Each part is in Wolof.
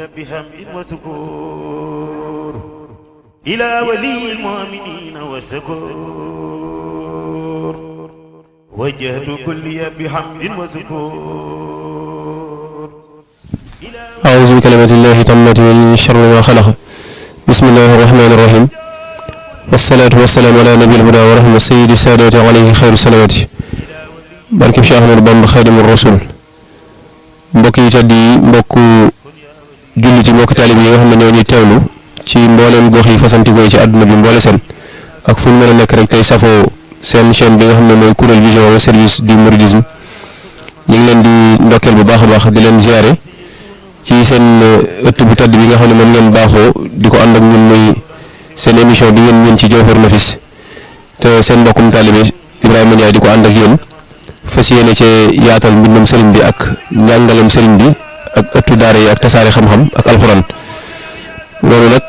بحمد وسكور إلى ولي المؤمنين والسكور وجهت كلي بحمد وسكور أعوذ بكلمات الله التامة من شر ما خلق بسم الله الرحمن الرحيم والصلاة والسلام على نبي الهدى ورحمة سيد السادات عليه خير الصلوات barkeb Cheikh Ahmadou Bamba Xaadimu Rasuul mbokk yi tedd yi mbokku jullit yi mbokk taalib yi nga xam ne ñoo ñuy teewlu ci mbooleem gox yi fasantikoo ci àdduna bi mboole seen ak fu ñu mën a nekk rek tey safoo seen chaîne bi nga xam ne mooy kuréel vision au service du mouridisme ñu ngi leen di ndokkeel bu baax a baax di leen ziare ci seen ëtt bu tedd bi nga xam ne moom ngeen baaxoo di ko ànd ak ñun muy seen émission bi ngeen ñun ci Jawharatul Nafis te seen mbokkum taalibe Ibrahima Ndiaye di ko ànd ak yéen fas yéene cee yaatal mbindum sëriñ bi ak njàngalem sëriñ bi ak ëttu daara yi ak tasaare xam-xam ak alxuraan loolu nag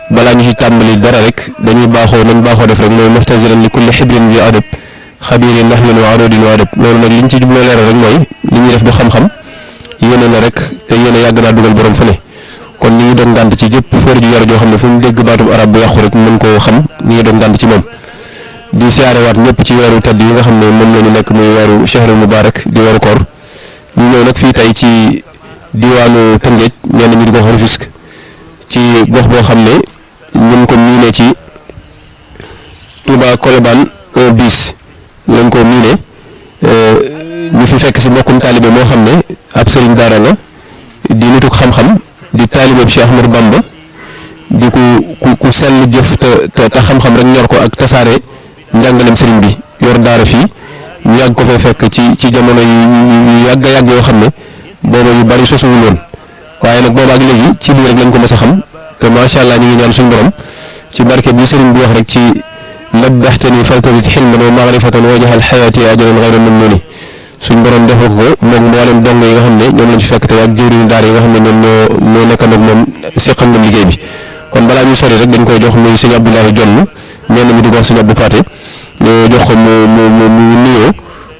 balaa ñu ci tàmbali dara rek dañuy baaxoo nañ baaxoo def rek mooy muxtaziran li kulli xibrin zi adab xabirin nahwin wa arodin wa adab loolu nag liñ ci jubloo leeral rek mooy li ñuy def du xam-xam yéene la rek te yéene yàgg naa dugal borom fële kon ñu ngi doon ngànt ci jëpp fóor ju yar joo xam ne fu mu dégg baatub arab bu yàqu rek mën koo xam ñu ngi doon ngànt ci moom di siyaarewaat ñëpp ci weeru tedd yi nga xam ne moom la ñu nekk muy weeru shahrul mubarak di weeru koor ñu ñëw nag fii tey ci diwaanu Tëngéej ñenn ñi di ko wax Rufisque ci gox boo xam ne ñun ko miine ci Touba Colobane 1 bis lañ ko miine ñu fi fekk si mbokkum taalibe moo xam ne ab sëriñ daara la di nituk xam-xam di taalibe Cheikh Ahmadou Bamba di ku sell jëf te xam-xam rek ñor ko ak tasaare njàngalem sëriñ bi yor daara fii ñu yàgg ko fee fekk ci jamono yu yàgg yàgg yoo xam ne booba yu bari sosuwul woon waaye nag boobaak léegi ci lii rek lañ ko mës a xam te macha allah ñu ngi ñaan suñu borom ci barke bi sëriñ bi wax rek ci nabbaxtani faltazid xilman wa maarifatan wajahal xayaati ajalan xayra mamnuni suñ borom defal ko moom mboolem dong yi nga xam ne ñoom lañ fi fekk te ak jëwriñu daara yi nga xam ne ñoom ñoo nekkoon ak moom seqal nañ liggéey bi kon balaa ñuy sori rek dañ koy jox muy sëñ Abdoulaye Jonn ñenn ñi di ko wax sëñ Abdou Paté jox ko mu nuyoo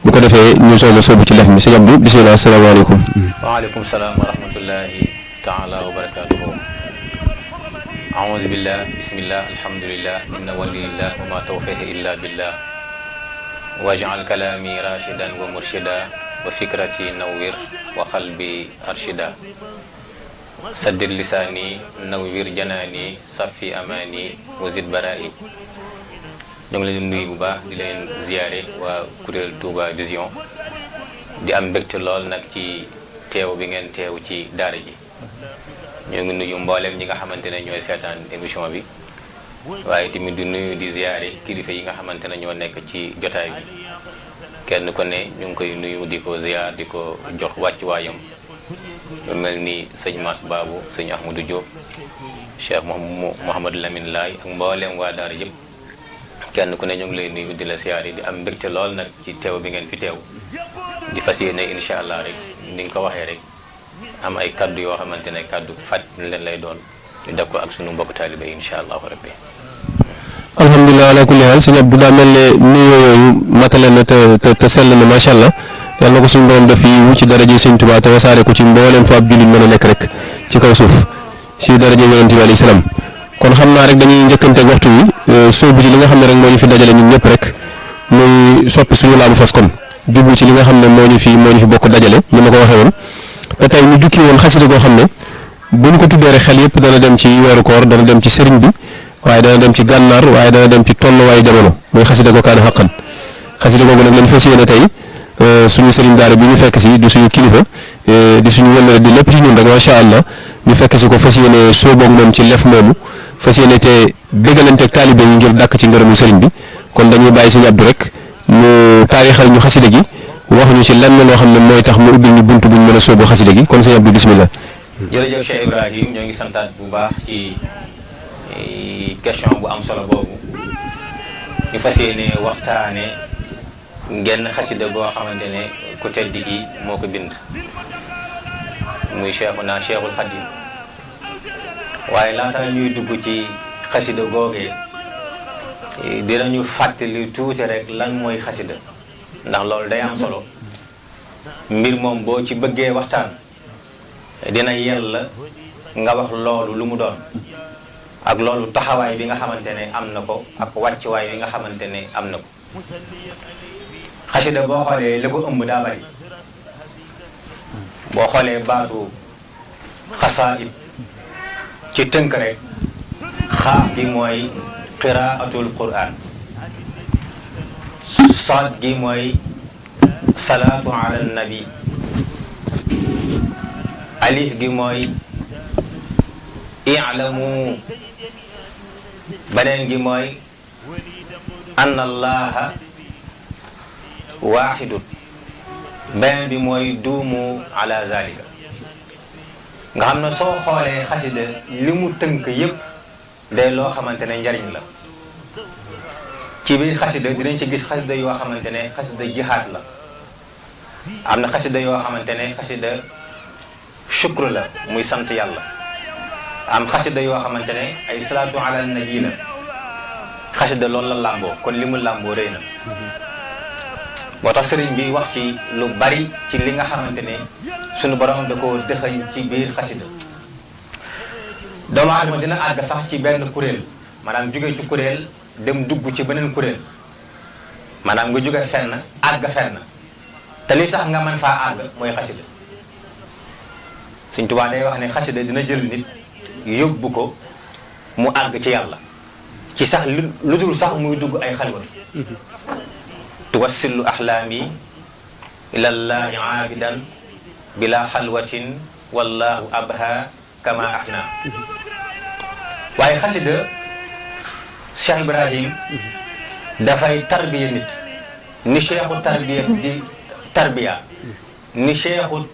bu ko defee ñu soog a sóobu ci lef mi sëñ Abdou bisimilah asalaamaaleykum. waaleykum salaam wa rahmatullahi taala wa barakaatuhu. aoudu billah bismillah alhamdulillah inna walillah wa ma tawfiqi illa billah waj'al kalami rashidan wa murshida wa fikrati nawwir wa qalbi arshida saddir lisaani nawwir janaani safi amaani wa zid bara'i. ñoo ngi leen di nuyu bu baax di leen ziyaare waa kuréel Touba Vision di am mbégte lool nag ci teew bi ngeen teew ci daara ji ñoo ngi nuyu mbooleem ñi nga xamante ne ñooy seetaan émission bi waaye tamit di nuyu di ziyaare kilifa yi nga xamante ne ñoo nekk ci jotaay bi kenn ko ne ñu ngi koy nuyu di ko ziyaar di ko jox wàccuwaayam lu mel ni sëñ Mass Babou sëñ Ahmadou Diop Cheikh Mouhamadou Lamine Laye ak mbooleem waa daara yëpp kenn ku ne ñu ngi lay nuyu di la siyaare di am mbégte lool nag ci teew bi ngeen fi teew di fas yéene incha allah rek ni nga ko waxee rek am ay kaddu yoo xamante ne kaddu fàtt leen lay doon ñu def ko ak sunu mbokk taalibe yi incha allahu rabbi. alhamdulilah ala kulli haal sëñ Abdou daa mel ne nuyoo yooyu matale na te sell na macha allah yàlla na ko suñu borom def yi wu ci daraje sëñ Tuubaa te wasaare ko ci mbooleem fa ab jullit mën a nekk rek ci kaw suuf si daraje yonent bi alayhi salaam. kon xam naa rek dañuy njëkkanteeg waxtu wi sóobu ci li nga xam ne rek moo ñu fi dajale ñun ñëpp rek muy soppi suñu laabu fas kon jublu ci li nga xam ne moo ñu fi bokk dajale ni ma ko waxee woon te tey ñu jukki woon xasida goo xam ne buñ ko tuddee rek xel yëpp dana dem ci weeru koor dana dem ci sëriñ bi waaye dana dem ci gànnaar waaye dana dem ci tolluwaayu jamono muy xasida goo kaane xaqan xasida googu nag lañ fas yéene tey suñu sëriñ daara bi ñu fekk si di suñu kilifa di suñu wëllëre di lépp ci ñun rek macha allah ñu fekk si ko fas yéene sóoboog moom ci lef moomu fas yéene te bégalanteeg taalibe yi ngir dàkk ci ngërëmu sëriñ bi kon dañuy bàyyi sëñ Abdou rek mu taarixal ñu xasida gi wax ñu ci lenn loo xam ne mooy tax mu ubbil ñu bunt buñ mën a sóobu xasida gi kon sëñ Abdou bismillah. jërëjëf Cheikh Ibrahim ñoo ngi santaat bu baax ci question bu am solo boobu ñu fas yéene waxtaane genn xasida boo xamante ne ku tedd gi moo ko bind muy Cheikhuna Cheikhul Khadim waaye laata ñuy dugg ci xasida googee dinañu fàttali tuuti rek lan mooy xasida ndax loolu day am solo mbir moom boo ci bëggee waxtaan dina yella nga wax loolu lu mu doon ak loolu taxawaay bi nga xamante ne am na ko ak wàccuwaay bi nga xamante ne am na ko. xasida boo xoolee li ko ëmb daa bari boo xoolee baatu xasaayid ci tënk rek xaaf gi mooy qiraatul quraan, saad gi mooy salaatu ala nabi, alif gi mooy i'lamu, beneen gi mooy anna allaha waaxidun, beneen bi mooy duumu ala zalika. nga xam ne soo xoolee xasida li mu tënk yépp day loo xamante ne njariñ la. ci biir xasida dinañ ci gis xasida yoo xamante ne xasida jihaad la, am na xasida yoo xamante ne xasida shukr la muy sant yàlla, am xasida yoo xamante ne ay salaatu ala nabi la. xasida loolu la làmboo, kon li mu làmboo rëy na. moo tax sëriñ bi wax ci lu bari ci li nga xamante ne sunu borom da ko dëxañ ci biir xasida. doomu aadama dina àgg sax ci benn kuréel, maanaam jóge ci kuréel dem dugg ci beneen kuréel, maanaam nga jóge fenn àgg fenn te li tax nga mën faa àgg mooy xasida. Sëriñ Tuubaa day wax ne xasida dina jël nit yóbbu ko mu àgg ci yàlla ci sax lu dul sax muy dugg ay xalwatu. tuwassilu ahlaami ilallahi aabidan bila xalwatin wallahu abha kama ahna. waaye xasida Cheikh Ibrahim dafay tarbiya nit ni cheikhu tarbiya di tarbiya, ni cheikhu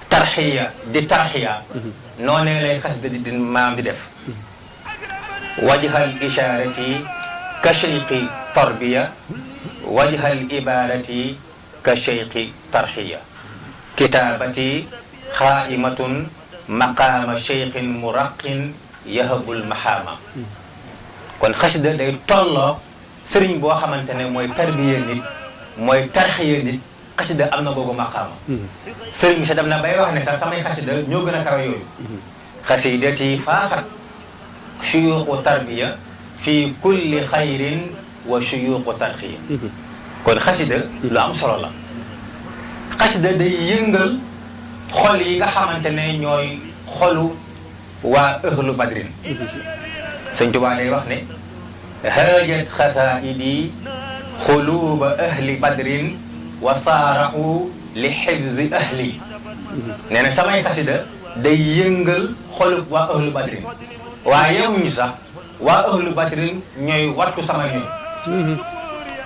tarxiya di tarxiya, noonee lay xasida di maam di def. wajhal isharati ka cheikhi tarbiya, wajhal ibarati ka cheikhi tarxiya, kitaabati xaaimatun maqaama cheikhin muraqin yahabul maxaama. kon xasida day tolloo sëriñ boo xamante ne mooy tarbiya nit, mooy tarxiya nit. xasida am na boobu maqaama. sëriñ bi sa dem na bay wax ne sax samay xasida ñoo gën a kawe yooyu. xasidati faaxat suyuuqu tarbiya fi kulli xayrin wa suyuuqu tarxiya. kon xasida lu am solo la. xasida day yëngal xol yi nga xamante ne ñooy xolu waa ahlu badrin. Sëñ Tuubaa day wax ne haajat xasaa'idi xuluuba ahli badrin wa saaraxu li xifzi ahli. nee na samay xasida day yëngal xolub waa ahlu badrin, waaye yemuñu sax waa ahlu badrin ñooy wattu sama ñooy.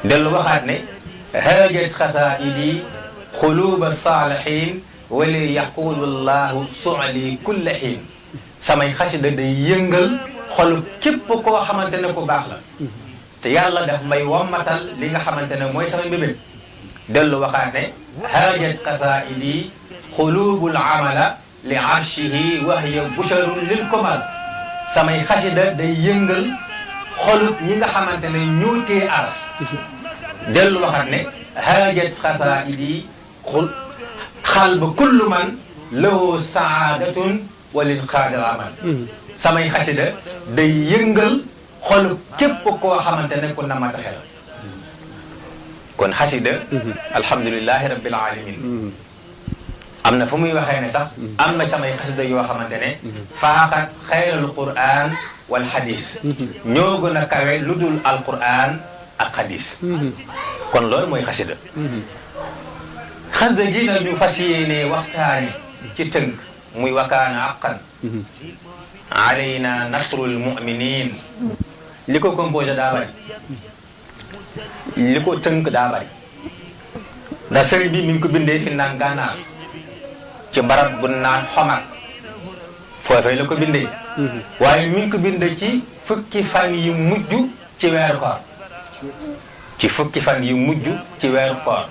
dellu waxaat ne haajat xasaa'idi xuluuba saalixiin wali yaqulu llahu su'li kulla xiin. samay xasida day yëngal xolu képp koo xamante ne ku baax la te yàlla daf may wommatal li nga xamante ne mooy sama mbébét. dellu waxaat ne haajat qasaa'idi xuluubul amala li arshihi wa hiya busharun lil komal. samay xasida day yëngal xolu ñi nga xamante ne ñoo tee ars. dellu waxaat ne haajat qasaa'idi xalba kullu man lahu saadatun walin xaadal amal. samay xasida day yëngal xolu képp koo xamante ne ku namata xel. kon xasida alhamdulilahi rabbil alamin. am na fu muy waxee ne sax am na samay xasida yoo xamante ne faaxat xayral quran wal xadis. ñoo gën a kawe lu dul alquran ak xadis. kon loolu mooy xasida. xasida gi nag ñu fas yéene waxtaane ci tënk muy wakaana aqan alayna nasrul muminin. li ko composé daa bari, li ko tënk daa bari. ndax sëriñ bi mi ngi ko bindee fi naan gànnaar ci barab bu naan xomak foofee la ko bindee. waaye mi ngi ko bindee ci fukki fan yu mujj ci weeru koor. ci fukki fan yu mujj ci weeru koor.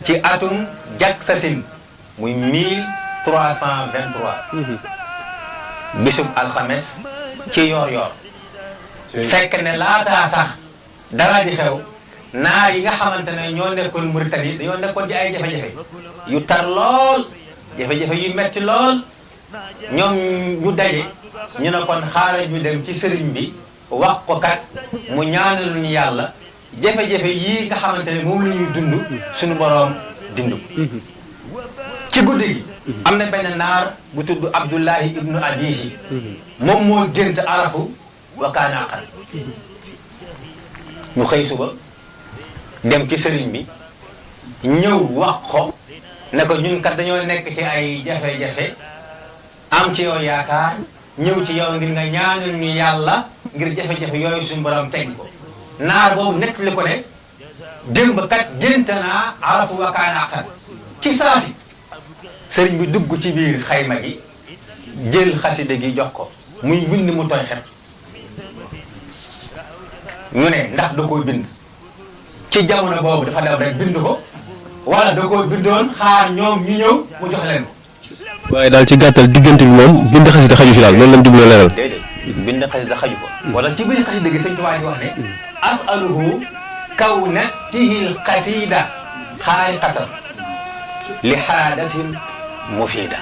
ci atum jak sasin muy 1323. bisub alxames ci yoor-yoor. fekk ne laataa sax dara di xew naar yi nga xamante ne ñoo nekkoon Mauritanie dañoo nekkoon ci ay jafe-jafe yu tar lool, jafe-jafe yu metti lool. ñoom ñu daje ñu ne kon xaaral ñu dem ci sëriñ bi wax ko kat mu ñaanal ñu yàlla jafe-jafe yii nga xamante ne moom la ñuy dund suñu boroom dund ci guddi gi am na benn naar bu tudd Abdullahi ibnu Abihi moom moo gént arafu wa kaana haqqan ñu xëy suba dem ci sëriñ bi ñëw wax ko ne ko ñun kat dañoo nekk ci ay jafe-jafe am ci yow yaakaar ñëw ci yow ngir nga ñaanal ñu yàlla ngir jafe-jafe yooyu suñu borom teg ko naar boobu nekk li ko ne démb kat gént naa arafu wa kaana haqqan ci saasi sëriñ bi dugg ci biir xayma gi jël xaside gi jox ko muy bind mu tooy xet ñu ne ndax da koo bind ci jamono boobu dafa dem rek bind ko wala da koo bindoon xaar ñoom ñu ñëw mu jox leen ko. waaye daal ci gàttal diggante bi moom bind xasida xaju fi daal loolu lañ jubloo leeral. déedéet bind xasida xaju ko. wala ci biir xasida gi sëñ Tuubaa di wax ne. asaluhu kawnatihil xasida xaariqatan li xaadatin mufida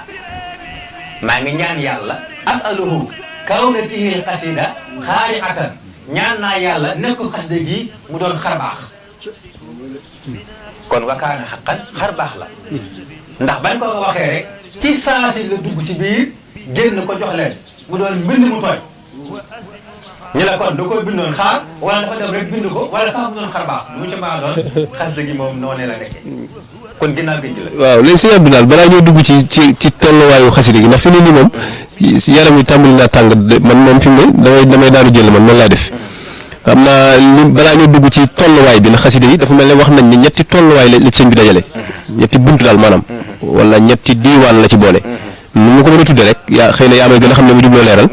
maa ngi ñaan yàlla asaluhu kawnatihil xasida xaariqatan ñaan naa yàlla nekk xasida gi mu doon xarbaax kon wakaana xaqan xarbaax la ndax bañ ko waxee rek ci saasi la dugg ci biir génn ko jox leen mu doon mbind mu tooy ñu la kon da koy bindoon xaar wala dafa dem rek bind ko wala sax mu doon xarbaax mu ci maa doon xasida gi moom noonu la nekkee kon ginnaaw géej la. waaw léegi sëñ Abdou daal balaa ñoo dugg ci tolluwaayu xasida gi ndax fi ne nii moom yaram wi tàmbali naa tàng man moom fi mu ne damay daanu jël man noonu laa def xam naa li balaa ñoo dugg ci tolluwaay bi na xasida yi dafa mel ne wax nañ ne ñetti tolluwaay la ci sëñ bi dajale ñetti bunt daal maanaam wala ñetti diiwaan la ci boole nu mu ko mën a tudde rek yaa xëy na yaa may gën a xam ne mu jubloo leeral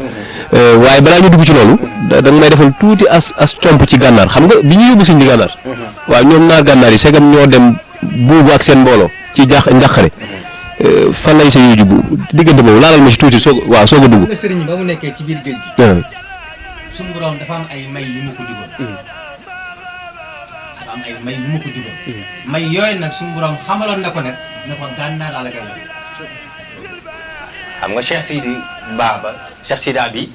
waaye balaa ñu dugg ci loolu da nga may defal tuuti as comp ci gànnaar xam nga bi ñu yóbbu sëñ bi gànnaar waaw ñoom naar gànnaar yi segam ñoo dem buubu ak seen mbooloo ci njàqare fan lañ sa yuju bu diggante boobu laalal ma ci tuuti soog a dugg. nga sëriñ ba mu nekkee ci biir géej gi. suñu borom dafa am ay may yu mu ko digoon. dafa am ay may yu mu ko digoon. may yooyu nag suñu borom xamaloon na ko nag ne ko gànnaar àll gànnaar. xam nga Cheikh Sidi Baba Cheikh Sida bi.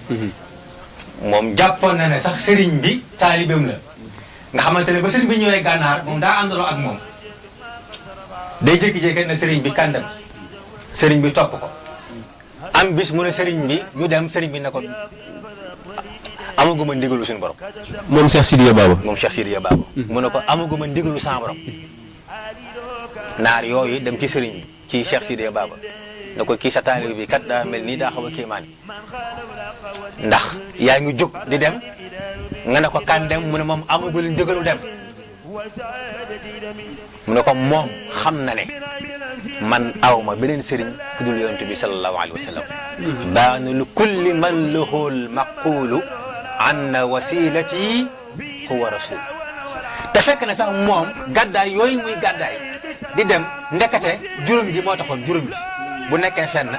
moom jàppoon na ne sax sëriñ bi taalibeem la. nga xamante ne ba sëriñ bi ñëwee gànnaar moom daa àndaloo ak moom. day jékki-jékki ne sëriñ bi kàndam sëriñ bi topp ko am bis mu ne sëriñ bi ñu dem sëriñ bi ne ko amaguma ndigalu suñu borom. moom Cheikh Sidiya Baba. moom Cheikh Sidiya Baba. mu ne ko amaguma ndigalu sama borom. naar yooyu dem ci sëriñ bi ci Cheikh Sidiya Baba ne ko kii sa taalibe bi kat daa mel nii daa xaw a kéemaani ndax yaa ngi jóg di dem nga ne ko kan dem mu ne moom amagul ndigalu dem. mu ne ko moom xam na ne man awma beneen sëriñ ku dul yonent bi sallallahu alayhi wa sallam baana lu kulli man lahul maqulu anna wasilati huwa rasul te fekk na sax moom gàddaay yooyu muy gàddaay di dem ndekete juróom gi moo taxoon juróom gi bu nekkee fenn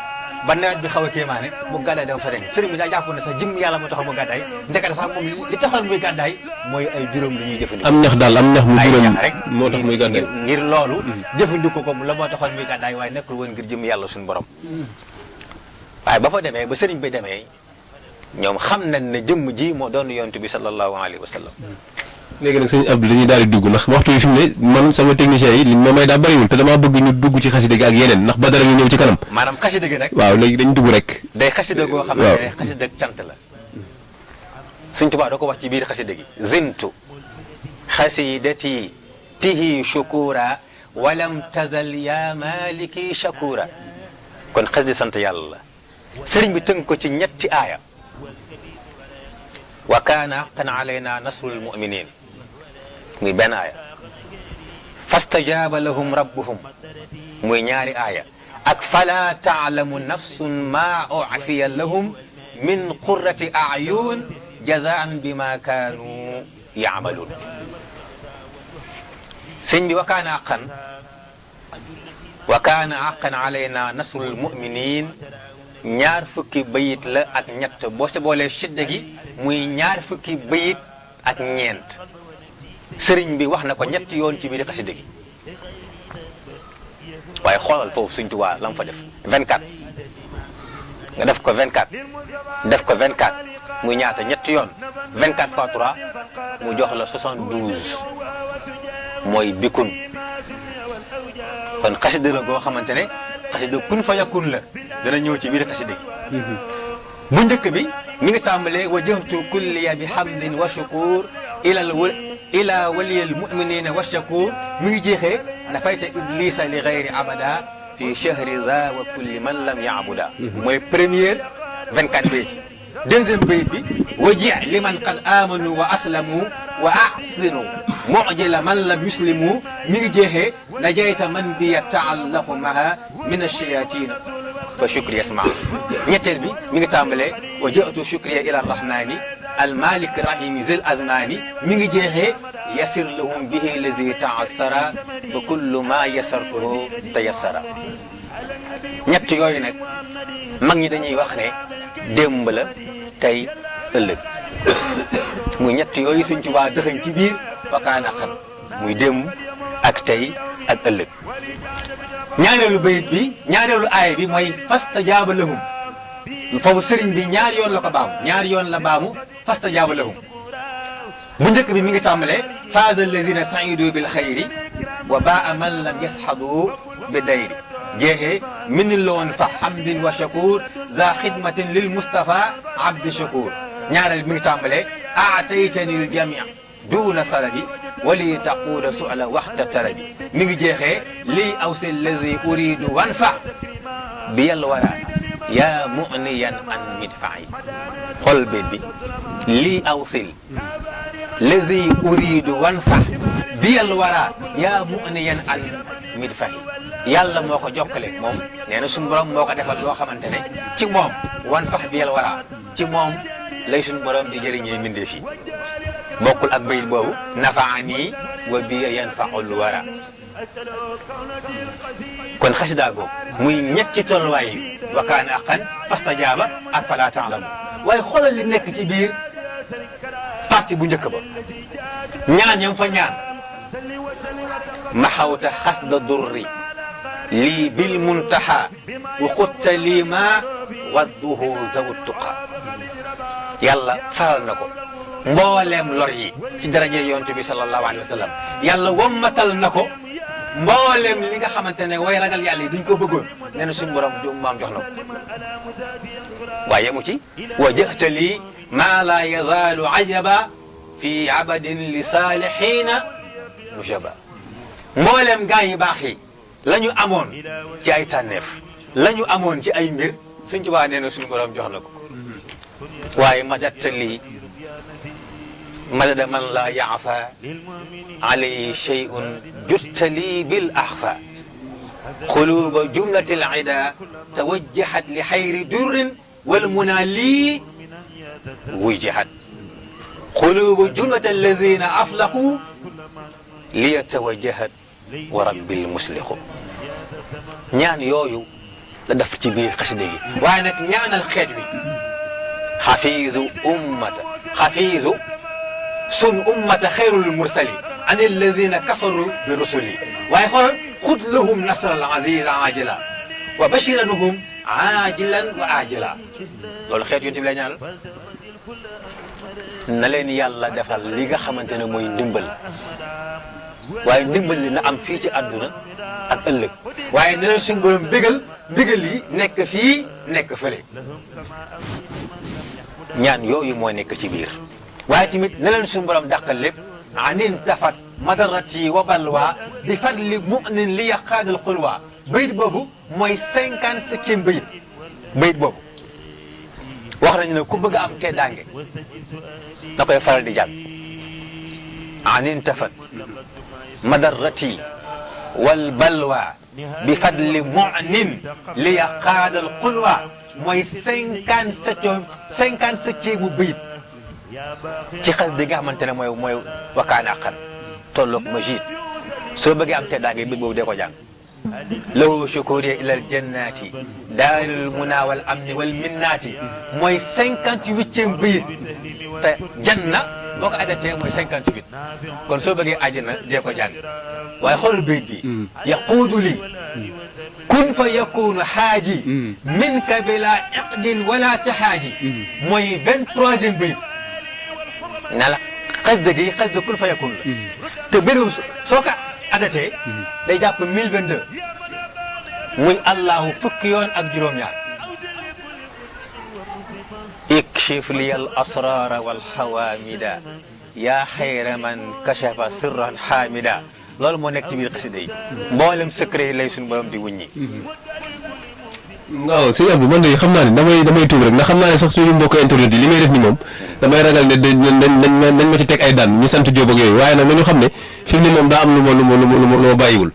ba nawet bi xaw a kéemaane mu gàddaay dem feneen sëriñ bi daa jàpp ne sax jëm yàlla moo taxoon mu gàddaay ndekete sax moom li taxoon muy gàddaay mooy ay juróom lu ñuy jëfandikoo. am ñax daal am ñax mu juróom rek moo tax muy gàddaay ngir loolu jëfandikoo ko la moo taxoon muy gàddaay waaye nekkul woon ngir jëm yàlla suñu borom waaye ba fa demee ba sëriñ bi demee ñoom xam nañ ne jëmm ji moo doon yonent bi sallallahu alayhi wa sallam. léegi nag sëñ Abdou dañuy daal di dugg ndax waxtu yi fi mu ne man sama technicien yi li ma may daa bëriwul te damaa bëgg ñu dugg ci xasida gi ak yeneen ndax ba dara ñu ñëw ci kanam. maanaam xasida gi rek. waaw léegi dañ dugg rek. day xasida goo xam ne xasida cant la. Sëñ Tuubaa da ko wax ci biir xasida gi. zintu xasidati tihi shukura walam tazal ya maliki shakura kon xasida sant yàlla la. sëriñ bi tënk ko ci ñetti aaya. wa kaana haqqan alayna nasrul mu'minin muy benn aaya fastajaaba lahum rabbuhum muy ñaari aaya ak fala taalamu nafsun ma u'fiya lahum min qurrati a'yun jazaan bima kaanu ya'malun sëñ bi wa kaana haqqan alayna nasrul mu'minin ñaar fukki bayit la ak ñett boo se boolee shidda gi muy ñaar fukki bayit ak ñeent sëriñ bi wax na ko ñetti yoon ci biir xasida gi waaye xoolal foofu Sëriñ Tuubaa la mu fa def 24 nga def ko 24 def ko 24 muy ñaata ñetti yoon 24 fois 3 mu jox la 72 mooy bikun kon xasida la goo xamante ne xasida kun fa yakun la dana ñëw ci biir xasida gi bu njëkk bi mi ngi tàmbalee wajjahtu kulliya bi hamdin wa shukur ila waliyil muminina wa shakur mi ngi jeexee nafayta iblisa li gayri abada fi chahri za wa kulli man lam yaabuda mooy première 24 bayit deuxième bayit bi waji liman qad amanu wa aslamu wa ahsinu mujila man lam yuslimu mi ngi jeexee najayta man bi yataallaqu maha min ash-shayatin fa shukri yasma ñetteel bi mi ngi tàmbalee wajjahtu shukriya ila arrahmani almalik rahimi zil azmani mi ngi jeexee yasir lahum bihi lazi taassara fa kullu ma yasartuhu tayassara ñett yooyu nag mag ñi dañuy wax ne démb la tey ëllëg muy ñett yooyu Sëñ Tuubaa dëxëñ ci biir wakaana xan muy démb ak tey ak ëllëg ñaareelu bayit bi ñaareelu aaya bi mooy fastajaaba lahum foofu sëriñ bi ñaari yoon la ko baamu ñaari yoon la baamu fastajaaba lahum bu njëkk bi mi ngi tàmbalee faaza allazina saidu bil xayri wa baa man lam yasxadu bi dayri jeexee mini loon fa hamdin wa shakur za xidmatin lil Mustafa abdi shakur ñaareel mi ngi tàmbalee aataytani l jamia duuna salabi wali taquuda suala waxta talabi mi ngi jeexee lii awsi alladi uridu wanfa bi yàlla wara yaa muniyan an midfai xol béet bi lii awsil lazi uridu wanfa bi yàlla wara yaa muniyan an midfai yàlla moo ko jokkale moom nee na suñu borom moo ko defal loo xamante ne ci moom wanfa bi yàlla wara ci moom lay suñu borom di jëriñee mbindee fii bokkul ak bayit boobu nafaani wa biya yanfaul wara kon xasida googu muy ñetti tolluwaay yi wakaana aqan fastajaaba ak fala taalamu waaye xoolal li nekk ci biir parti bu njëkk ba ñaan yam fa ñaan maxawta xasda durri lii bil muntaha wa xutta lii ma wadduhu zawu tuqa yàlla faral na ko mbooleem lor yi ci daraje yonent bi sallallahu alayhi wa sallam yàlla wommatal na ko mbooleem li nga xamante ne way ragal yàlla yi duñ ko bëggoon nee na suñu borom maam jox na ko waaye mu ci wajjahta lii maa laa yazaalu ajaba fi abadin li saalihiina nujaba mbooleem gaa yi baax yi la ñu amoon ci ay tànneef la ñu amoon ci ay mbir Sëñ Tuubaa nee na suñu borom jox na ko waaye madatta lii madada man laa yaafa alayhi shay'un juttali bil axfa xuluba jumlati al ida tawajjahat li xayri durrin wal muna lii wujjahat xuluba jumlati alladina aflaqu liya tawajjahat wa rabbil muslixu ñaan yooyu la def ci biir xasida gi waaye nag ñaanal xeet wi xafiidu ummata xafiidu sun ummata xayrul mursali an alladina kafaru bi rusuli waaye xoolal xud lahum nasran aziza ajila wa bashiranhum ajilan wa ajila loolu xeet yonent bi lay ñaanal na leen yàlla defal li nga xamante ne mooy ndimbal waaye ndimbal li na am fii ci àdduna ak ëllëg waaye na leen suñu borom bégal yi nekk fii nekk fële ñaan yooyu moo nekk ci biir waaye tamit ne leen suñu borom dàqal lépp anin tafat madarati wa balwa bi fadli mu'min li yaqaadal xulwa bayit boobu mooy 57e bayit boobu wax nañu ne ku bëgg a am teddaange da koy faral di jàng anin tafat madarati wal balwa bi fadli mu'min li yaqaadal xulwa mooy 57e bayit ci xas di nga xamante ne mooy wakaana aqan tolloog majid soo bëggee am teddaange bit boobu dee ko jàng lahu shukuri ila al jannati daaril muna wal amni wal minnati mooy 58e bayit te janna boo ko adatee mooy 58 kon soo bëggee àjjana dee ko jàng waaye xoolal bayit bi yaquudu li kun fa yakunu xaaji minka bila iqdin wala taxaaji mooy 23e bayit ne la xasida gi xasida kun fa yakun la te biru soo ko adatee day jàpp 1022 muy allahu fukki yoon ak juróom-ñaar ikshif li al asrara wal xawaamida yaa xayra man kashafa sirran xaamida loolu moo nekk ci biir xasida yi mboolem secret yi lay suñu borom di wuññi. waaw sëñ Abdou man de xam naa ne damay tuub rek ndax xam naa ne sax suñu mbokk internet yi li may def ni moom damay ragal ne dañ ma ci teg ay daan ñu sant Jóob ak yooyu waaye nag nañu xam ne fi mu ne moom daa am lu ma bàyyiwul.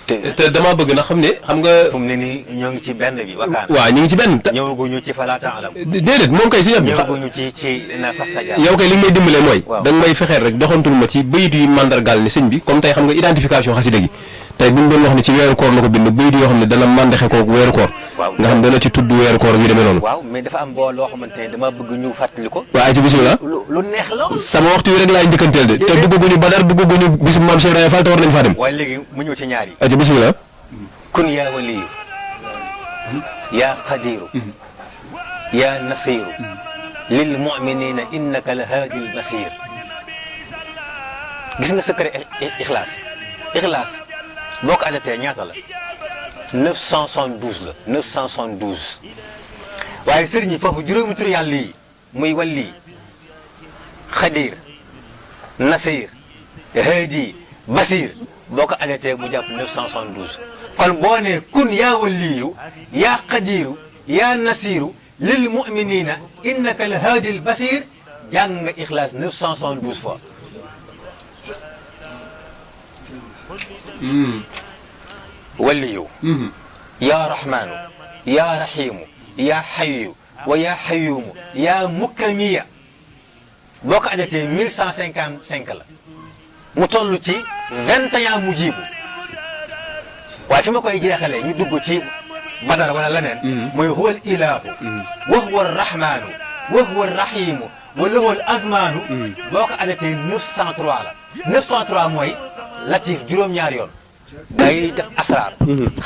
te damaa bëgg na xam nga. fu mu ne nii ñoo ngi ci benn bi wakaan. waaw ñu ngi ci benn. ñëwaguñu ci falaa ta'lam. déedéet moom kay sëñ Abdou. ñëwaguñu ci na fastaja. yow kay li nga may dimbalee mooy. waaw da nga may fexeel rek doxantul ma ci bayit yu mandargaal ne sëñ bi comme tey xam nga identification xasida gi tey bu ñu doon wax ne ci weeru koor la ko bind bayit yoo xam ne dana mandaxe ko weeru koor. waaw nga xam dana ci tudd weeru koor yu demee noonu. waaw mais dafa am boo loo xamante ne dama bëgg ñu fàttali ko. waaw ci bisimilah. lu neex la. sama waxtu wi rek laay njëkkanteel de. te duggaguñu Badar duggaguñu bisu maam Cheikh Ibrahima Fall te war nañ faa dem. waaye léegi mu ñëw ci ñaar yi. ci bisimilah. kun yaa waliyu yaa qadiru yaa nasiru lil muminina innaka la haadi l basir gis nga secret ixlaas boo ko adatee ñaata la 972 la 972 waaye sëriñ yi foofu juróomi tur yàlla yi muy wali xadir nasir haadi basir boo ko adatee mu jàpp 972 kon boo nee kun yaa waliyu yaa qadiru yaa nasiru lil muminina innaka la haadi l basir jàng nga ixlaas 972 fois. waliyu yaa rahmaanu yaa rahimu yaa xayu wa yaa xayumu yaa mukramiya boo ko adatee 1155 la mu toll ci 21 mu jiibu waaye fi ma koy jeexalee ñu dugg ci badar wala leneen mooy huwa al ilahu wa huwa ar rahmanu wa huwa ar rahimu wa lahu al azmanu boo ko adatee 903 la 903 mooy latif juróom-ñaari yoon day def asraar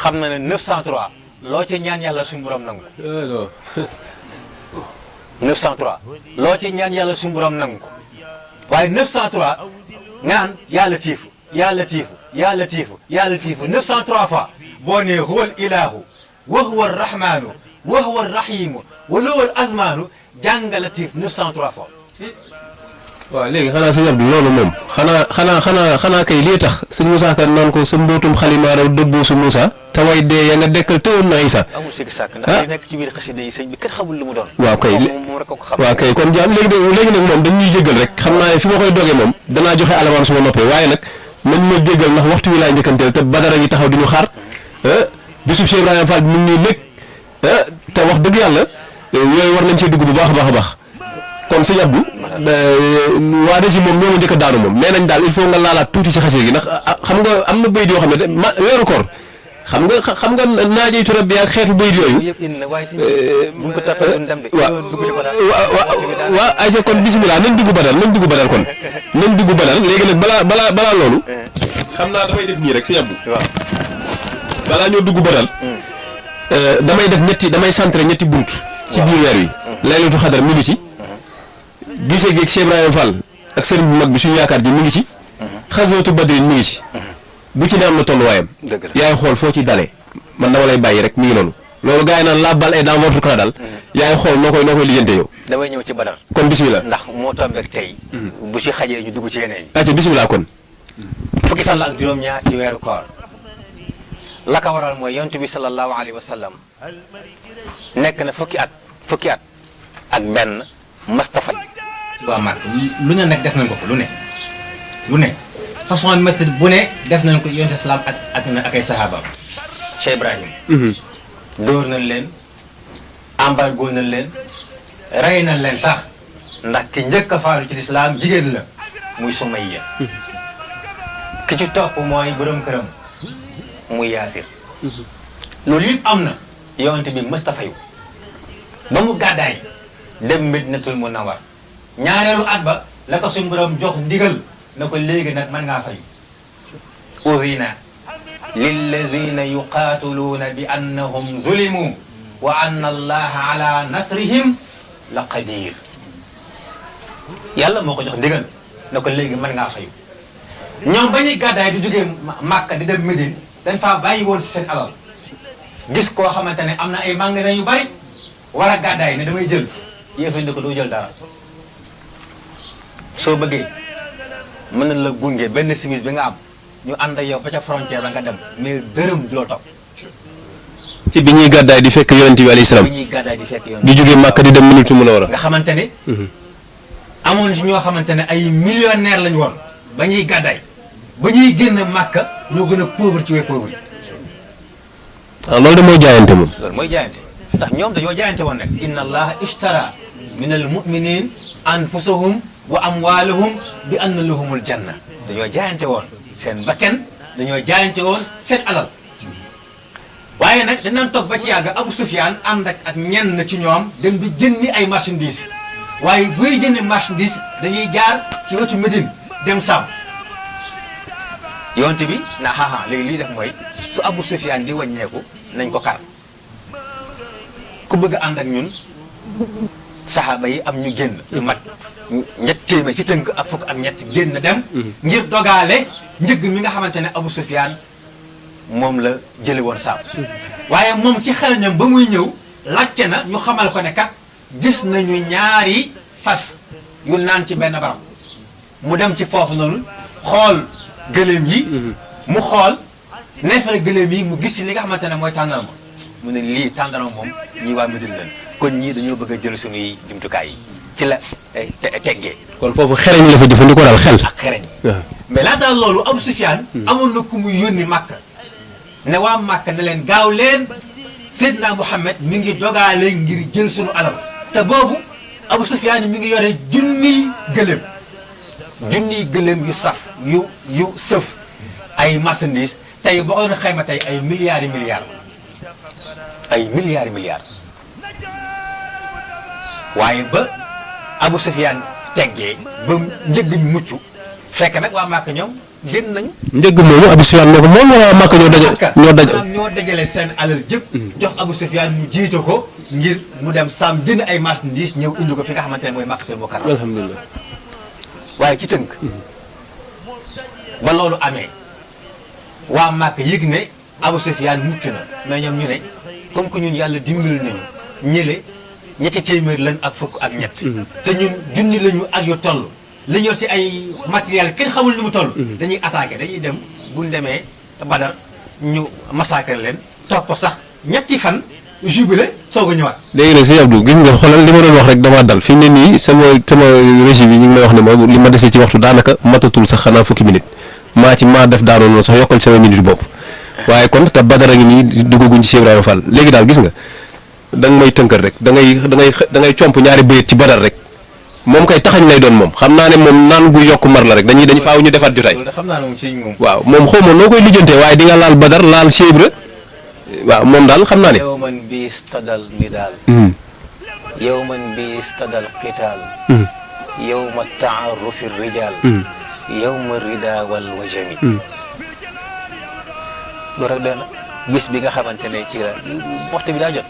xam na ne 903 loo ci ñaan yàlla suñu borom nangu 903 loo ci ñaan yàlla suñu borom nangu waaye 903 nga naan yaa latiifu yaa latiifu yaa latiifu yaa latiifu 903 fois boo nee huwa al ilahu wa huwa ar rahmanu wa huwa ar rahimu wa lahu al azmanu jàng latif 903 fois. waaw léegi xanaa sëñ Abdou loolu moom xanaa kay lii tax sëñ Moussa Ka naan ko sa mbootum xalimaa raw dëbboo su Moussa te way dee ya nga dekkal teewoon na Isa. amul sikki sàkk ndax li nekk ci biir xasida yi sëñ bi kenn xamul lu mu doon. waaw kay moom rek ko xam. waaw kay kon jaam léegi nag moom dañuy jéggal rek xam naa ne fi ma koy dogee moom danaa joxe alamaan su ma noppee waaye nag nañ ma jéggal ndax waxtu wi laa njëkkanteel te Badara ngi taxaw di ñu xaar bisub Cheikh Ibrahima Fall bi mu ngi nekk te wax dëgg yàlla yooyu war nañ cee dugg bu baax a baax a baax kon sëñ Abdou waa Rési moom ñoo ma njëkk a daanu moom nee nañ daal il faut nga laalaat tuuti ci xasee gi ndax xam nga am na bayit yoo xam ne weeru koor xam nga naajay turab bi ak xeetu bayit yooyu. waaw ayca kon bisimilah nañ dugg badal kon nañ dugg badal léegi nag balaa loolu. xam naa damay def nii rek sëñ Abdou. waaw balaa ñoo dugg badal. damay centré ñetti bunt. ci biir weer wi. laylatu xadar mi ngi ci. gisee geeg Cheikh Ibrahima Fall ak sëriñ bu mag bi suñu yaakaar ji mi ngi ci. xasootu badrin mi ngi ci. bu ci ne am na tolluwaayam. dëgg la yaay xool foo ci dalee. man dama lay bàyyi rek mi ngi noonu. loolu gars yi naan la balle est dans votre camp daal. yaay xool noo koy lijjante yow. damay ñëw ci badar. kon bisimilah. ndax moo tombeek tey. bu ci xajee ñu dugg ci yeneen yi. ayca bisimilah kon. fukki fan la ak juróom-ñaar ci weeru koor. la ko waral mooy yonent bi sallallahu alayhi wa sallam nekk na fukki at ak benn mastafaj. waa mag lu ne nag def nañ ko lu ne façon méthode bu ne def nañ ko yonent islam ak ay sahabaam. Cheikh Ibrahim dóor nañ leen embargo nañ leen rey nañ leen sax ndax ki njëkk a faalu ci lislaam jigéen la muy Sumayya ki ci topp mooy borom këram muy Yaasir loolu yëpp am na yonent bi mësta fayu ba mu gàddaay dem Medinatul Munawwar ñaareelu at ba la ko suñu borom jox ndigal na ko léegi nag mën ngaa fayu urina lilladina yuqaatiluuna bi annahum zulimu wa anna allaha ala nasrihim la qadir. yàlla moo ko jox ndigal na ko léegi mën ngaa fayu. ñoom ba ñuy gàddaay di jógee Màkka di dem Médine dañ faa bàyyi woon si seen alal gis koo xamante ne am na ay magasin yu bari war a gàddaay ne damay jël yéefañ ne ko doo jël dara soo bëggee mën na la gunge benn simis bi nga am ñu ànd ak yow ba ca frontière ba nga dem mais dërëm du la topp. ci bi ñuy gàddaay di fekk yonent bi alayhi salaam bi ñuy gàddaay di fekk yoon di jógee Màkka di dem Madinatu Munawwara nga xamante ne amoon si ñoo xamante ne ay millionnaire lañu woon ba ñuy gàddaay ba ñuy génn Màkka ñoo gën a pauvre ci way pauvre yi. ah loolu de mooy jaayante moom. loolu mooy jaayante ndax ñoom dañoo jaayante woon nag inna allaha ishtara min al muminin anfusahum wa amwalahum bi anna lahumul janna dañoo jaayante woon seen bakken dañoo jaayante woon seen alal waaye nag dañ daan toog ba ci yàgg Abu Sufyaan ànd ak ñenn ci ñoom dem di jëndi ay marchandises waaye buy jëndi marchandise dañuy jaar ci wetu Médine dem Saam yonte bi na xaaxaa léegi lii def mooy su Abu Sufyaan di wàññeeku nañ ko kar ku bëgg a ànd ak ñun saxaaba yi am ñu génn lu mat ñett téeméer ci tënk ak fukk ak ñett génn dem ngir dogaale njëgg mi nga xamante ne Abu Sufyaan moom la jële woon Saam waaye moom ci xarañam ba muy ñëw laajte na ñu xamal ko ne kat gis nañu ñaari fas yu naan ci benn barab mu dem ci foofu noonu xool gëléem yi mu xool neefere gëléem yi mu gis ci li nga xamante ne mooy tàndarma mu ne lii tàndarma moom ñii waa Médine lañ kon ñii dañoo bëgg a jël suñuy jumtukaay yi ci la teggee kon foofu xereñ la fa jëfandikoo daal xel. ak xereñ mais laata loolu Abu Sufyaan amoon na ku muy yónni Màkka ne waa Màkka ne leen gaaw leen Seydina Muhammad mi ngi dogaale ngir jël suñu alal te boobu Abu Sufyaan mi ngi yore junniy gëléem yu saf yu sëf ay marchandises tey boo ko doon xayma tey ay milliards yi milliards waaye ba Abu Sufyaan teggee ba njëgg ñu mucc fekk nag waa Màkka ñoom génn nañu. njëgg moomu Abu Sufyaan moo ko moom waa Màkka ñoo dajale seen alal jëpp. jox Abu Sufyaan mu jiite ko ngir mu dem Saam jënd ay marchandises ñëw indi ko fi nga xamante ne mooy Makkatul Mukarrama. alhamdulilah. waaye ci tënk. ba loolu amee waa Màkka yëg ne Abu Sufyaan mucc na mais ñoom ñu ne comme que ñun yàlla dimbali nañu ñële ñetti téeméer lañ ak fukk ak ñett. te ñun junni lañu ak yu toll. li ñor si ay matériel kenn xamul ni mu toll. dañuy attaqué dañuy dem buñ demee Badar ñu massacre leen topp sax ñetti fan jubilé soog a ñëwaat. léegi nag sëñ Abdou gis nga xoolal li ma doon wax rek damaa dal fi mu ne nii sama régie bi ñu ngi may wax ne ma li ma desee ci waxtu daanaka matatul sax xanaa fukki minute maa def daanoon noonu sax yokkal sama minute bopp waaye kon te Badar a ngi nii duggaguñ ci Cheikh Ibrahima Fall léegi daal gis nga da nga may tënkal rek da ngay comp ñaari bayit ci Badar rek. moom kay taxañ lay doon moom xam naa ne moom naan gu yokk mar la rek dañuy faaw ñu defaat jotaay. xam naa ne moom si moom. waaw moom xaw ma noo koy lijjantee waaye di nga laal Badar laal Cheikh Ibra waaw moom daal xam naa ne. yow man bi stadal midaal. yow man bi stadal qitaal. yow ma taarufi rijaal. yow ma rida wal wajami. loolu rek doy na bis bi nga xamante ne ci la waxtu bi daa jot.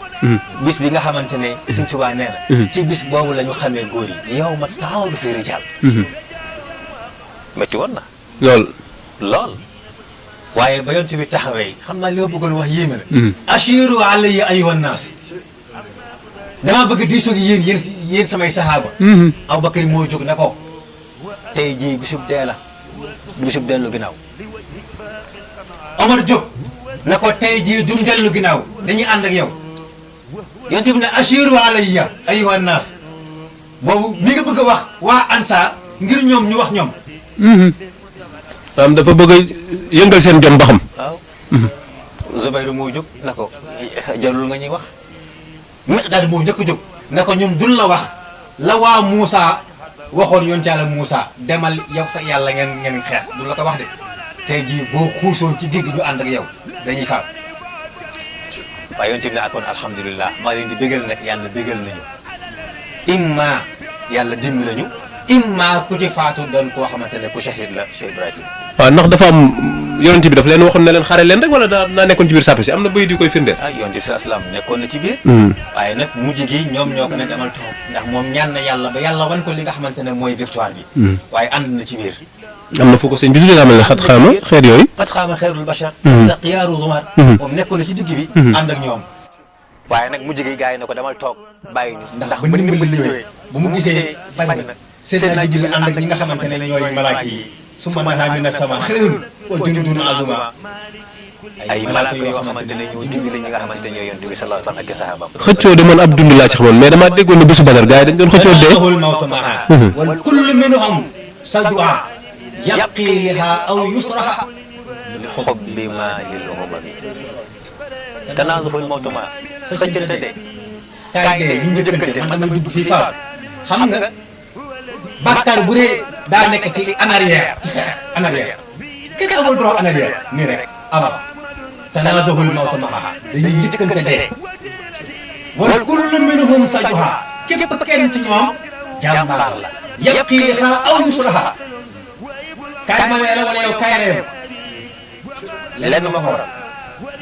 bis bi nga xamante ne Sëñ Tuubaa nee na. ci bis boobu la ñu xamee góor yi. yow ma taxaw du fi rijaal. métti woon na. lool. waaye ba yonent bi taxawee xam naa li ma bëggoon wax yéeme na. ashiru alayya ayyuhan naas. damaa bëgg diisoo gi yéen samay saxaaba. Abubakar moo jóg ne ko tey jii bisub dee la bisub dellu ginnaaw. Omar jóg. na ko tey jii duñ dellu ginnaaw dañuy ànd ak yow yonent bi ne ashiru alayya ayyuhan naas boobu mi nga bëgg a wax waa Ansaar ngir ñoom ñu wax ñoom. dafa bëgg a yëngal seen jom ba xam. waaw. Zubayru moo jóg na ko jarul nga ñuy wax. Miqdaad moo njëkk a jóg na ko ñun duñ la wax la waa Muusa waxoon yonent Yàlla Muusa demal yow sa yàlla ngeen xeex duñ la ko wax de. tey jii boo xuusoon ci digg ñu ànd ak yow dañuy faam waaye yonent bi ne akoon alhamdulilah maa leen di bégal nag yàlla bégal nañu imma yàlla dimbi lañu imma ku ci faatu doon koo xamante ne ku shahid la Cheikh Ibrahim. waaw ndax dafa am yonent bi daf leen waxoon ne leen xare leen rek wala daa nekkoon ci biir sàppe si am na bayit yu koy firndeel. yonent bi salaam nekkoon na ci biir. waaye nag mujj gi ñoom ñoo ko ne demal toog ndax moom ñaan na yàlla ba yàlla wan ko li nga xamante ne mooy victoire bi. waaye ànd na ci biir. am na fu ko sëñ bi tuddee amal ne xat xaama xeet yooyu. xat xaama xeerul bachar. ndax xiyaaru zumar. moom nekkoon na ci digg bi. ànd ak ñoom. waaye nag mujj gi gars yi ne ko demal toog bàyyi ñu. ndax ba ndimbal ñëwee bu mu gisee bañ na seen naa jibril ànd ak ñi nga xamante ne ñooy malaaka yi summa nahaa mina sama xeerul wa jundun azuma ay malaaka yoo xamante ne ñoo dimbali ñi nga xamante ne ñooy yonent bi sallallahu alayhi wa sallam ak sahabaam. xëccoo de man ab dund laa ci xamoon mais damaa déggoon ne bésu Badar gars yi dañ doon xëccoo dee. wal kullu minhum sajua yaqiha aw yusraha li xobbi maa lil umami tanaazuful mawtuma xëccante de kaay dee ñu njëkkante man damay dugg fii faaw xam nga bàkkaar bu dee daa nekk ci en arrière ci xeex en arrière kenn amul droit en arrière nii rek avant tanaazuful mawtuma dañuy njëkkante dee wal kullu minhum sajua képp kenn ci ñoom jàmbaar la yaqiha aw yusraha kaay ma ne la wala yow kaay reew lenn ma ko waral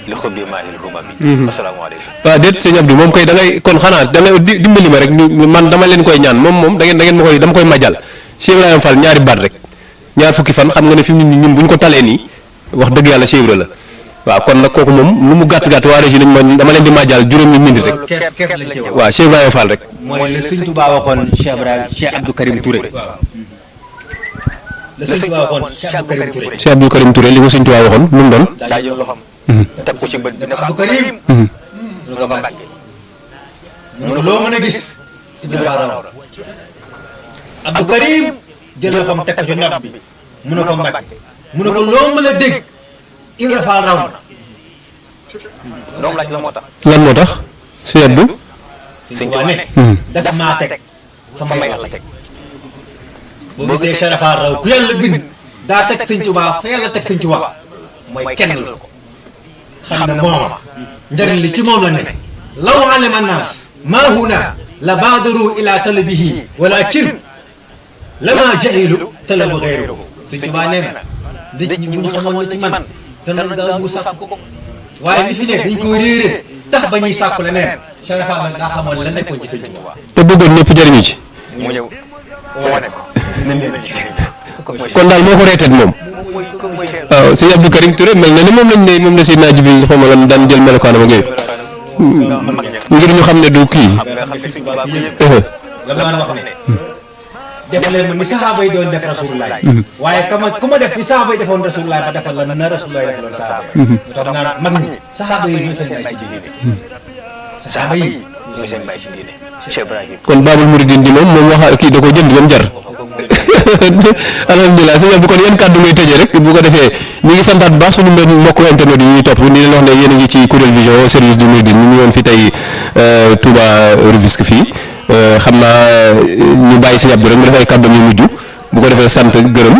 li xob bi maa ngi rumam bi. asalaamaaleykum. waaw déet sëñ Abdou moom koy da ngay kon xanaa da ngay dimbali ma rek ñu man dama leen koy ñaan moom da ngeen ma koy dama koy majal Cheikh Ibrahima Fall ñaari baat rek ñaar fukki fan xam nga ne fi mu ne ñun bu ñu ko talee nii wax dëgg yàlla Cheikh Ibra la waaw kon nag kooku moom lu mu gàtt gàtt waa régie nañ ma dama leen di majal juróomi minute rek. képp lañ ci wax waaw Cheikh Ibrahima Fall rek. mooy la Sëñ Tuubaa waxoon Cheikh Ibrahima Cheikh Abdou Karim Touré. la Sëñ Tuubaa waxoon Cheikh Abdou Karim Touré. Cheikh Abdou Karim Touré li ko Sëñ Tuubaa waxoon lu mu doon. daa jël loxoom. teg ko ci bët bi ne ko Abdou Karim. mu ko Mbàkke. mu ne loo mën a gis. Ibra raw Abdou Karim jël loxoom teg ko ci nopp bi mu ne ko Mbàkke. mu ne ko loo mën a dégg Ibra Faal raw na. doom laaj la moo tax. lan moo tax Cheikh Abdou. Sëñ Tuubaa ne. dafa maa teg sama yàlla teg. boo gisee Cheikh Faal raw ku yàlla bind daa teg Sëñ Tuubaa fa yàlla teg Sëñ Tuubaa mooy kenn la ko. xam na mooma njëriñ li ci moom la ne law alima annaas maa huna la baadaru ila talabihi walakin lama jahilu talabu gayruhu Sëñ Tuubaa nee na nit ñi bu ñu xamoon ci man dana gaaw mu sàkku ko waaye li fi ne dañ ko réeree tax ba ñuy sàkku la neen Cheikh Fall nag daa xamoon la nekkoon ci Sëñ Tuubaa te bëggoon ñëpp jëriñu ci. mu ñëw wane ko nañ leen ci kon daal moo ko reeteet moom. waaw sëñ Abdou Karim Touré mel na ni moom lañ ne moom la Seydina Jibril xaw ma lan daan jël melokaanam ak yooyu ngir ñu xam ne du kii. la daan wax ne def leen ma ni saxaaba yi doon def rasulullah waaye ku ma def ni saxaaba yi defoon rasulullah ma defal la na rasulullah defaloon saxaaba yi mu tax naan mag ñi saxaaba yi ñooy seen bay ci diine saxaaba yi ñooy seen bay ci diine Cheikh Ibrahim kon Baabul Muridiin di moom waxa kii da ko jënd ba mu jar. alhamdulilah sëñ Abdou kon yan kàddu ngay tëjee rek bu ko defee ñu ngi santaat bu baax suñu mbokku internet yi ñuy topp di leen wax ne yéen a ngi ci Kourel Vision service du mouridisme ñu ngi woon fi tey Touba Rufisque fii xam naa ñu bàyyi sëñ Abdou rek mu def ay kàddu yu mujj bu ko defee sant gërëm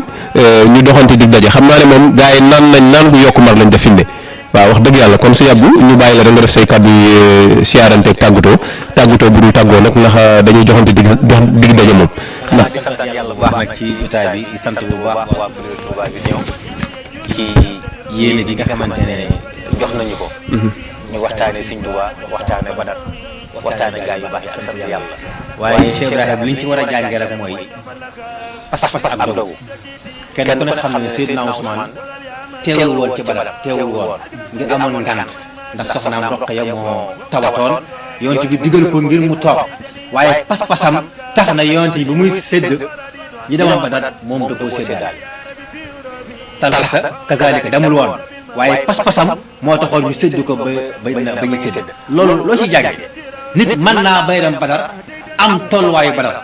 ñu doxante dig daje xam naa ne moom gars yi naan gu yokk mar lañ def fi mu ne waaw wax dëgg yàlla kon sëñ Abdou ñu bàyyi la da nga def say kàddu yi siyaaranteeg tàggatoo bu dul tàggoo nag ndax dañuy joxante dig daje moom. ndax di sant yàlla bu baax nag ci jotaay bi di sant bu baax waa Kourel Touba Vision ci yéene gi nga xamante ne jox nañu ko. ñu waxtaanee Sëñ Tuubaa waxtaanee Badar waxtaanee gaa yu baax yi ak sant yàlla. waaye Cheikh Ibrahima li ñu ci war a jàngee rek mooy pas-pas ak dogu kenn ku ne xam ne Seydina Ousmane teewul woon ci Badar teewul woon ngir amoon ngant ndax soxnaam Roqaya moo tawatoon yonent bi digal ko ngir mu toog waaye pas-pasam tax na yonent bi bu muy sédd ñi demoon Badar moom da koo sédd daal Talha kazalika demul woon waaye pas-pasam moo taxoon ñu sédd ko ba ñu sédd loolu loo ciy jànge nit mën naa bay dem Badar am tolluwaayu Badar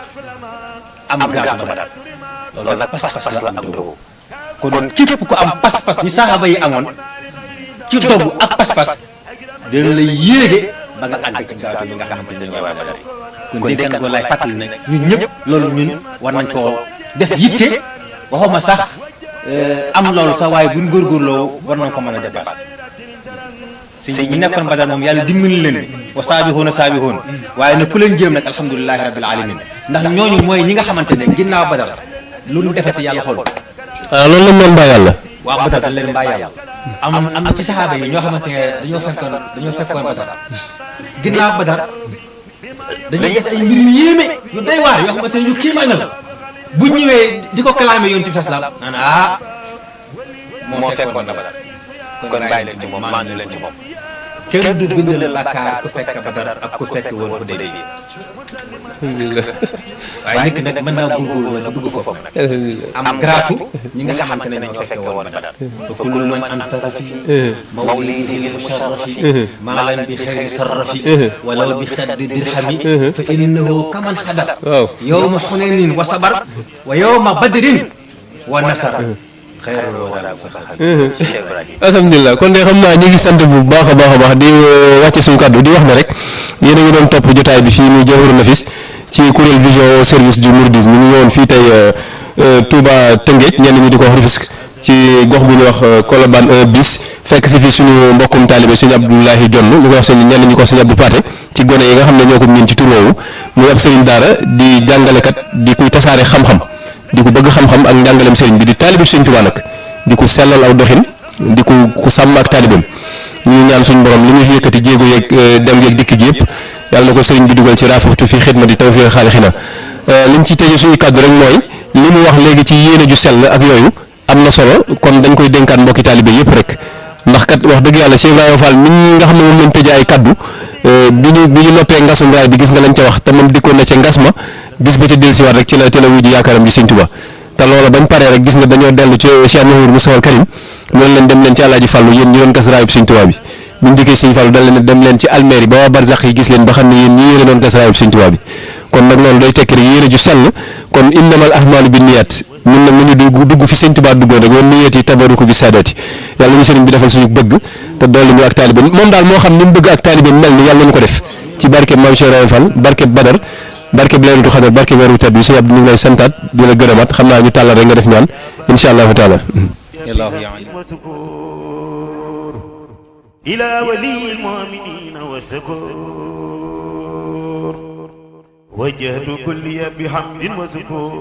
am gaatu Badar loolu nag pas-pas la am dogu kon képp ku am pas-pas ni saxaaba yi amoon ci dogu ak pas-pas dina la yéege ba nga àgg ci gaatu yi nga xamante ne ñooy waa Badar yi kon dégg nga lay fàttali ne ñun ñëpp loolu ñun war nañ koo def yitte waxuma sax am loolu sax waaye buñ góorgóorloo war nañ ko mën a dépassé si ñi nekkoon Badar moom yàlla dimbali leen wa saabixuuna waaye nag ku leen jéem nag alhamdulilahi rabbil alamin ndax ñooñu mooy ñi nga xamante ne ginnaaw Badar lu ñu defete yàlla xool loolu la moom baa yàlla waa Badar dañ leen bàyyi yàlla am ci saxaaba yi ñoo xamante ne dañoo fekkoon Badar ginnaaw Badar dañuy def ay mbir yu yéeme yu doy waar yoo xamante ne yu kiimaane la bu ñëwee di ko clamé yoon ci fas la naan moo fekkoon na Badar kon bàyyi leen ci moom maanu leen ci moom. kenn du bindal bàkkaar ku fekk Badar ak ku fekk woon ko day waaye nit ki nag mën naa góorgóorlu nag dugg foofu nag am gratu ñi nga xamante ne ñoo fekke woon Badar fa kullu man anfaqa fi mawlidihi al-musharrafi maalan bi xayri sarrafi walaw bi xaddi dirhami fa innahu kaman xadar yawma xunainin wa sabar wa yawma badrin wa nasar alhamdulilah kon de xam naa ñu ngi sant bu baax a baax di wàcce suñu kàddu di wax ne rek yéen a ngi doon topp jotaay bi fii muy Jawahirun Nafis ci kuréel vision au service du mouridisme ñu ñëwoon fii tey Touba Tëngéej ñenn ñi di ko wax Rufisque ci gox bu ñuy wax Colobane 1 bis fekk si fii suñu mbokkum taalibe suñu Abdoulahi Jonn ñu ko wax seen ñenn ñi ko wax suñu Abdou Paté ci gone yi nga xam ne ñoo ko miin ci tur woowu muy ab sëriñ daara di jàngalekat di kuy tasaare xam-xam di ko bëgg xam-xam ak njàngaleem sëriñ bi di taalibe Sëriñ Tuubaa nag di ko sellal aw doxin di ko sàmm ak taalibeem ñu ngi ñaan suñu borom li ñuy yëkkati jéego yeeg dem yeeg dikk ji yëpp yàlla na ko sëriñ bi dugal ci raafuxtu fi xidmati tawfiq xaalixina liñ ci tëjee suñu kàddu rek mooy li mu wax léegi ci yéene ju sell ak yooyu am na solo kon dañ koy dénkaat mbokki taalibe yëpp rek ndax kat wax dëgg yàlla Cheikh Ibrahima Fall mi nga xam ne moom lañ tëjee ay kàddu bi ñu noppee ngasum raay bi gis nga lañ ca wax te moom dikkoon na ca ngas ma bis ba ca dellusiwaat rek ci la wuji yaakaaram ji Sëriñ Tuubaa te loola bañ paree rek gis nga dañoo dellu ci Cheikh Mouhamadou Moustapha al Karim mu ne leen dem leen ci Alaaji Fàllu yéen ñi doon gas raayub Sëriñ Tuubaa bi buñ dikkee Sëriñ Fàllu dal leen dem leen ci almeeri ba waa barzax yi gis leen ba xam ne yéen ñi yéen a doon gas raayub Sëriñ Tuubaa bi kon nag loolu day tekki rek yéene ju sell kon innamal ahmaalu bi niyaat ñun nag nañu dugg fi Sëriñ Tuubaa duggoon rek woon niyaat yi tabaruku bi saadaati yàlla ñu sëriñ bi defal suñu bëgg te dolli ñu ak taalibe moom daal moo xam ni mu bëgg ak taalibe mel ni yàlla nañu ko def ci barke Maam Cheikh Ibrahima Fall barke Badar barke bi Laylatul Qadr barke weeru tedd bi sëñ Abdou ñu ngi lay santaat di la gërëmaat xam naa ñu tàllal rek nga def ñaan insha allahu taala ila wali almu'minina wa sakur wajjahtu kulliya bihamdin wa sukur